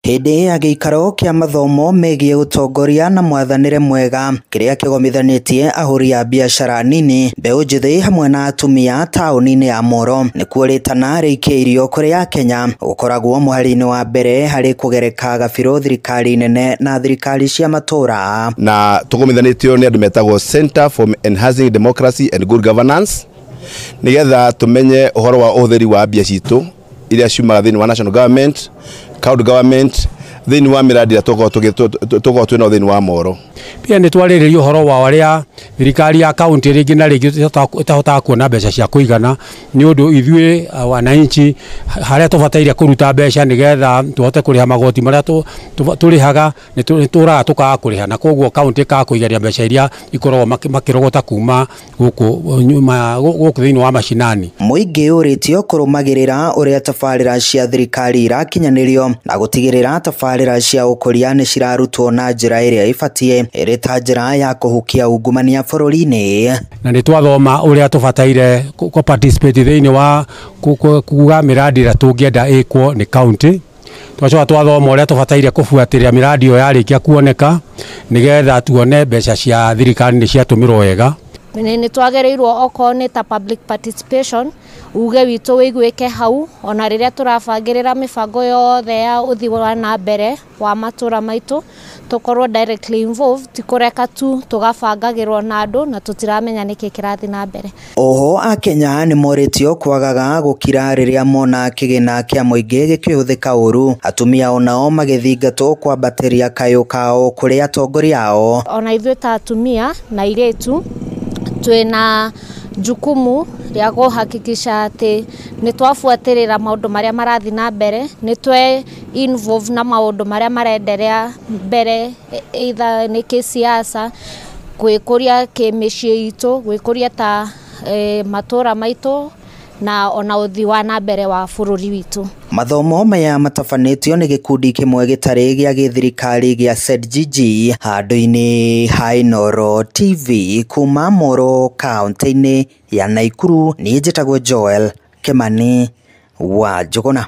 Hĩndĩ ya gĩikaro kĩa mathomo megiĩ ũtongoria na mwathanĩre mwega kĩrĩa kĩgomithanĩtie ahũri a biacara nini, mbeũ njĩthĩ hamwe na atumia taũni-inĩ ya Moro, nĩkuo rĩtana rĩikĩirio kũrĩ Akenya gũkoragwo mũhari-inĩ wa mbere harĩ kũgereka gabirũ thirikari nene na thirikari cia matũra. Na tũgomithanĩtio nĩ andũ metagwo Center for Enhancing Democracy and Good Governance, nigetha tumenye ũhoro wa ũhũthĩri wa mbia citũ iria ciumaga thĩinĩ wa national government, county government, thĩinĩ wa mĩradi ĩrĩa tũkoragwo twĩnayo thĩinĩ wa Moro. Pia nĩ twarĩrĩria ũhoro wa ũrĩa thirikari ya kaunti rĩngĩ na rĩngĩ ĩtahotaga kuona mbeca cia kũigana, nĩ ũndũ ithuĩ wananchi harĩa tũbataire kũruta mbeca nĩgetha tũhote kũrĩha magoti marĩa tũrĩhaga nĩ tũraga tũkaga kũrĩha, na koguo kaunti ĩkaga kũigeria mbeca iria ikoragwo makĩrogota kuma gũkũ thĩinĩ wa macinani. Mũingĩ ũrĩtio kũrũmagĩrĩra ũrĩa tabarĩra cia thirikari irakinyanĩrio na gũtigĩrĩra tabarĩra cia ũkũria nĩ cirarutwo na njĩra ĩrĩa ĩbatiĩ ĩrĩ ta njĩra ya kũhukia ungumania bũrũri-inĩ. Na nĩ twathoma ũrĩa tũbataire kũ participate thĩinĩ wa kuga mĩradi ĩrĩa tũngĩenda ĩkwo nĩ kaunti. Twacoka twathoma ũrĩa tũbataire kũbuatĩrĩra mĩradi ĩyo yarĩkia kuoneka nĩgetha tuone mbeca cia thirikari nĩ ciatũmĩrwo wega. Nĩ twagĩrĩirwo okorwo nĩ ta public participation uge witũ wĩiguĩke hau, ona rĩrĩa tũrabangĩrĩra mĩbango yothe ya ũthii wa na mbere wa matũra maitũ tũkorwo directly involved, ti kũreka tu tũgabangagĩrwo na andũ na tũtiramenya nĩkĩ kĩrathiĩ na mbere. Oho Akenya nĩ morĩtio kwagaga gũkira rĩrĩa mona kĩgĩna kĩa mũingĩ gĩkĩhũthĩka ũru, atumia onao magĩthingatwo kwambatĩria kayũ kao kũrĩ atongoria ao. Ona ithuĩ ta atumia na airĩtu twĩna jukumu rĩa kũhakikisha atĩ nĩ twabuatĩrĩra maũndũ marĩa marathiĩ na mbere, nĩ twe involve na maũndũ marĩa marenderea mbere, either nĩ kĩsiasa, gwĩkũria kĩmĩciĩ itũ, gwĩkũria ta matũra maitũ na ona ũthii wa na mbere wa bũrũri witũ. Mathomo maya matabanĩtio nĩ gĩkundi kĩmwe gĩtarĩ gĩa gĩthirikari gĩa ZGG handũ-inĩ ha Inooro TV kuma Moro kaunti-inĩ ya Nakuru. Niĩ njĩtagwo Joel Kimani wa Njũgũna.